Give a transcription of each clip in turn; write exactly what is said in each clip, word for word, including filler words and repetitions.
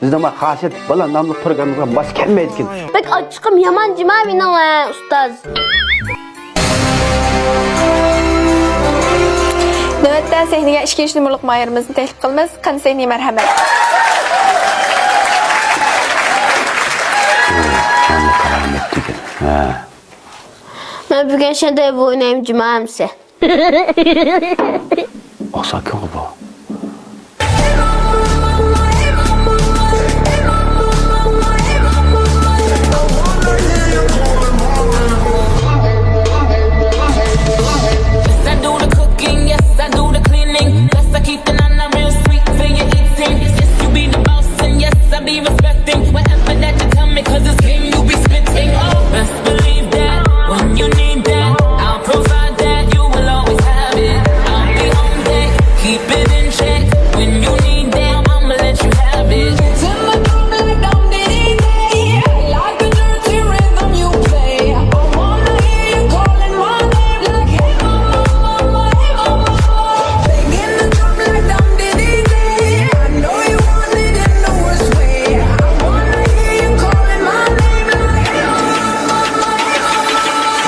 بىزنىڭ بۇ خاسىيەتلىك بالا ناملىق پروگراممىمىزغا ماس كەلمەيدىكەن. بەك ئاچچىقىم يامان جۇما مېنىڭ، ھە، ئۇستاز. نۆۋەتتە سەھنىگە ئىككىنچى نومۇرلۇق ماھىرىمىزنى تەكلىپ قىلىمىز. قېنى سەھنىگە مەرھەمەت. ئۇ جانلىق كارامەت دېگەن. ھە. مەن بۈگۈن شەندەي بۇ ئوينايمەن جۇما ئەمىسە. ئوخشاكەنغۇ بۇ. Yes, I do the cooking, yes, I do the cleaning. Yes, I keep the nana real sweet for your eating. Yes, you be the boss, and yes, I be respecting whatever that you tell me, 'cause it's game you be spitting. Oh, best believe that when you need that, I'll provide that. You will always have it. I'll be on deck, keep it in check. When you need that, I'ma let you have it. It's in the drum like dum diddy day. Like a dirty rhythm you play. I wanna hear you calling my name like, "Hey, mama, mama, hey, mama, mama." Banging the drum like dum diddy day. I know you want it in the worst way. I wanna hear you calling my name like, "Hey, mama, mama, hey, mama, mama."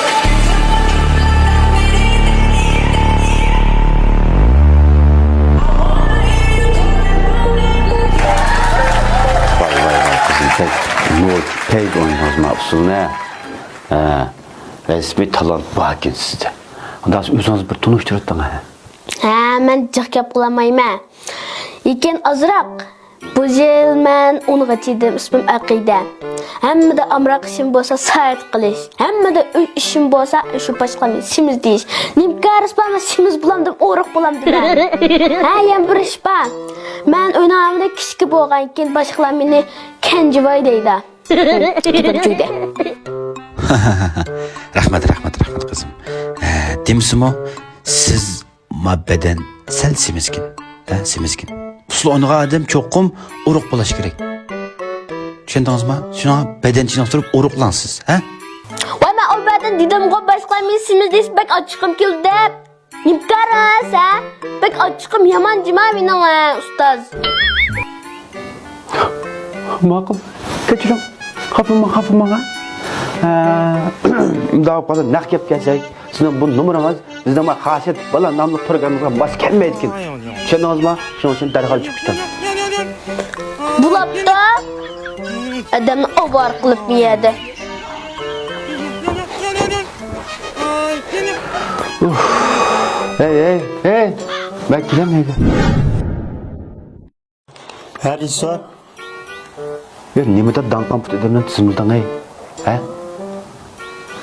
ۋاي، ۋاي، ۋاي، قىزىم، بەك نوچى پەيز ئوينىدىڭىز ما ئۇسسۇلنى. ھە، رەسمىي تالانت باركەن سىزدە. ئۇنداق ئۆزىڭىز بىر تونۇشتۇرۇۋېتىڭ، ھە. ھە، مەن جىق گەپ قىلالمايمەن. لېكىن ئازراق. بۇ يىل مەن ئونغا چىدىم، ئىسمىم ئەقىدە. ھەممىدە ئامراق ئىشىم بولسا ساياھەت قىلىش. ھەممىدە ئۆي ئىشىم بولسا شۇ باشقىلارنى سېمىز دېيىش. نېمە كارىسى بار، مەن سېمىز بولامدىم، ئورۇق بولامدىم مەن. ھە، يەنە بىر ئىش بار. مەن ئۆينىڭ ئالدىدا كىچىكى بولغانكىن باشقىلار مېنى كەنجىۋاي دەيدۇ. كېتىپ جۈيدە. رەھمەت، رەھمەت، رەھمەت قىزىم. ھە، دېمىسىمۇ سىز ما بەدەن سەل سېمىزكىن، ھە، سېمىزكىن. ئۇسسۇل ئوينىغان ئادەم چوقۇم ئورۇق بولۇش كېرەك. چۈشەندىڭىزما؟ شۇڭا بەدەن چېنىقتۇرۇپ ئورۇقلاڭ سىز، ھە؟ ۋاي، مەن ئۇ بەدەن دېدىمغۇ، باشقىلار مېنى سېمىز دېسە بەك ئاچچىقىم كېلىدۇ دەپ. نېمە كارىسى، ھە؟ بەك ئاچچىقىم يامان جۇما مېنىڭ، ھە، ئۇستاز. ماقۇل. كەچۈرۈڭ. خاپىماڭ، خاپىماڭ، ھە؟ ئە، مۇنداق بولۇپ قالسا، نەق گەپكە كەلسەك، سىزنىڭ بۇ نومۇرىڭىز بىزنىڭ ما خاسىيەتلىك بالا ناملىق پروگراممىمىزغا ماس كەلمەيدىكەن. چۈشەندىڭىزما؟ شۇنىڭ ئۈچۈن دەرھال چىقىپ كېتىڭ. بولاپتۇ. ئادەمنى ئاۋارە قىلىپ بۇ يەردە. ھەي، ھەي، ھەي! مەن كېلەمەيدۇ. ھە، رېژىسسور. يا، نېمىدە داڭقان پۇت ئادەمنى تىزىملىدىڭ، ھەي؟ ھە؟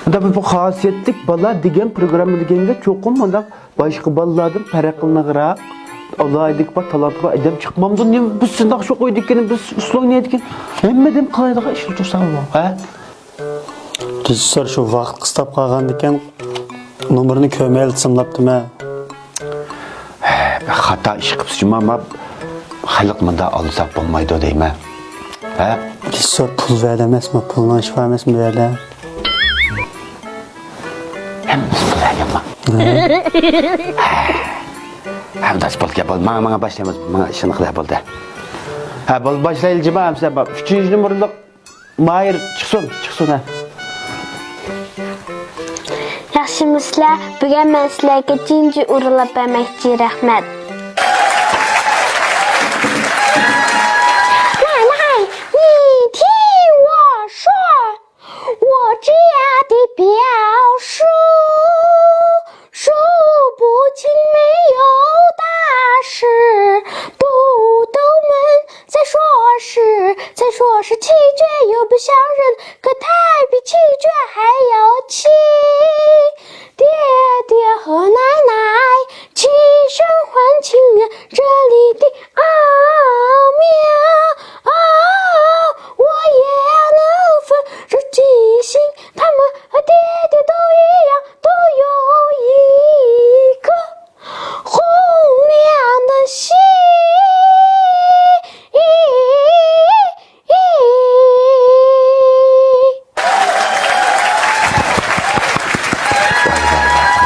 ئۇندا بۇ خاسىيەتلىك بالا دېگەن پروگرامما دېگەنگە چوقۇم مۇنداق باشقا بالىلاردىن پەرقلىنىغراق، ئالاھىدىلىكى بار، تالانتى بار ئادەم چىقمامدۇ؟ نېمە، بىز سىنداق شۇ ئويدىكىنى، بىز ئۇسسۇل ئوينايدىكەن، ھەممە ئادەم قىلالايدىغان ئىشنى تۇرساڭمۇ، ھە؟ رېژىسسور شۇ ۋاقىت قىستاپ قالغاندىكىن نومۇرنى كۆرمەيلا تىزىملاپتىمەن. ھە، بىر خاتا ئىش قىپسىز جۇما، ما خەلق مۇنداق ئالدىساق بولمايدۇ دەيمەن. ھە؟ رېژىسسور پۇل بەردى ئەمەسمۇ؟ پۇلنىڭ ئىشى بار ئەمەسمۇ بۇ يەردە؟ ھەممىسى پۇل بەرگەنما؟ ھە. ھە، بولدى، بولدى، بولدى. ماڭا، ماڭا باشلايمىز. ماڭا ئىشىنى قىلە، بولدى. ھە، بولدى، باشلايلى جۇما، ئەمسە ئۈچىنچى نومۇرلۇق ماھىر چىقسۇن، چىقسۇن، ھە. ياخشىمۇسىلەر؟ بۈگۈن مەن سىلەرگە جىنجى ئورۇنلاپ بەرمەكچى، رەھمەت. 来来，你听我说，我家的表叔，数不清没有大事，不都门 再说是，再说是气绝又不像人，可他比气绝还要气。爹爹和奶奶齐声唤起了这里的奥妙，哦，我也能分出几心，他们和爹爹都一样，都有一个 红娘的心。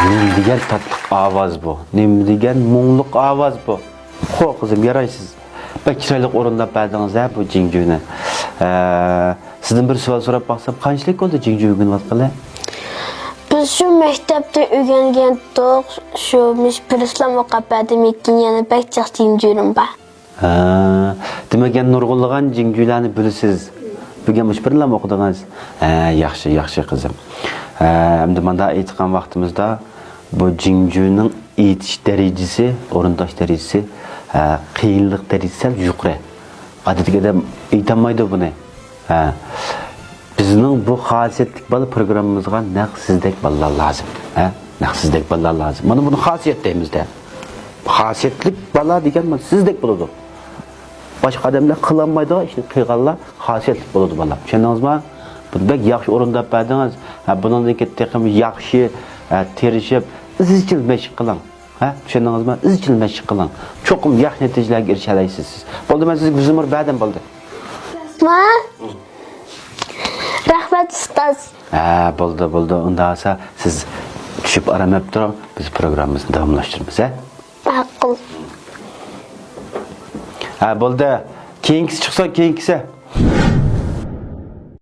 نېمە دېگەن تاتلىق ئاۋاز بۇ؟ نېمە دېگەن مۇڭلۇق ئاۋاز بۇ؟ خو، قىزىم، يارايسىز. بەك چىرايلىق ئورۇنداپ بەردىڭىز ھە بۇ جىڭجۈنى. ھە، سىزدىن بىر سوئال سوراپ باقسام، قانچىلىك بولدى جىڭجۈ ئۆگىنىۋاتقىلى؟ بىز شۇ مەكتەپتە ئۆگەنگەنتۇق، شۇ مۇشۇ بىرسىلام ئوقۇپ بەردىم، لېكىن يەنە بەك جىق جىڭجۈلىرىم بار. ھە، دېمەك يەنە نۇرغۇنلىغان جىڭجۈلەرنى بىلىسىز. بۈگۈن مۇشۇ بىرلام ئوقۇدىڭىز. ھە، ياخشى، ياخشى قىزىم. ھە، ئەمدى مانداق ئېيتقان ۋاقتىمىزدا بۇ جىڭجۈنىڭ ئېيتىش دەرىجىسى، ئورۇنداش دەرىجىسى، ھە، قىيىنلىق دەرىجىسى سەل يۇقىرى. ئادەتتىكى ئادەم ئېيتالمايدۇ بۇنى. ھە. بىزنىڭ بۇ خاسىيەتلىك بالا پروگراممىمىزغا نەق سىزدەك بالىلار لازىم. ھە؟ نەق سىزدەك بالىلار لازىم. مانا بۇنى خاسىيەت دەيمىز-دە. خاسىيەتلىك بالا دېگەن مانا سىزدەك بولىدۇ. باشقا ئادەملەر قىلالمايدىغان ئىشنى قىلغانلار خاسىيەتلىك بولىدۇ بالا. چۈشەندىڭىزما؟ بۇنى بەك ياخشى ئورۇنداپ بەردىڭىز. ھە، بۇنىڭدىن كېيىن تېخىمۇ ياخشى، ھە، تىرىشىپ، ئىزچىل مەشىق قىلىڭ. ھە، چۈشەندىڭىزمۇ؟ ئىزچىل مەشىق قىلىڭ. چوقۇم ياخشى نەتىجىلەرگە ئېرىشەلەيسىز سىز. بولدى، مەن سىزگە يۈز نومۇر بەردىم، بولدى. رەھمەت، ئۇستاز. ھە، بولدى، بولدى. ئۇنداق بولسا سىز چۈشۈپ ئارام ئېلىپ تۇرۇڭ. بىز پروگراممىمىزنى داۋاملاشتۇرىمىز، ھە؟ ماقۇل. ھە، بولدى. كېيىنكىسى چىقسا، كېيىنكىسى.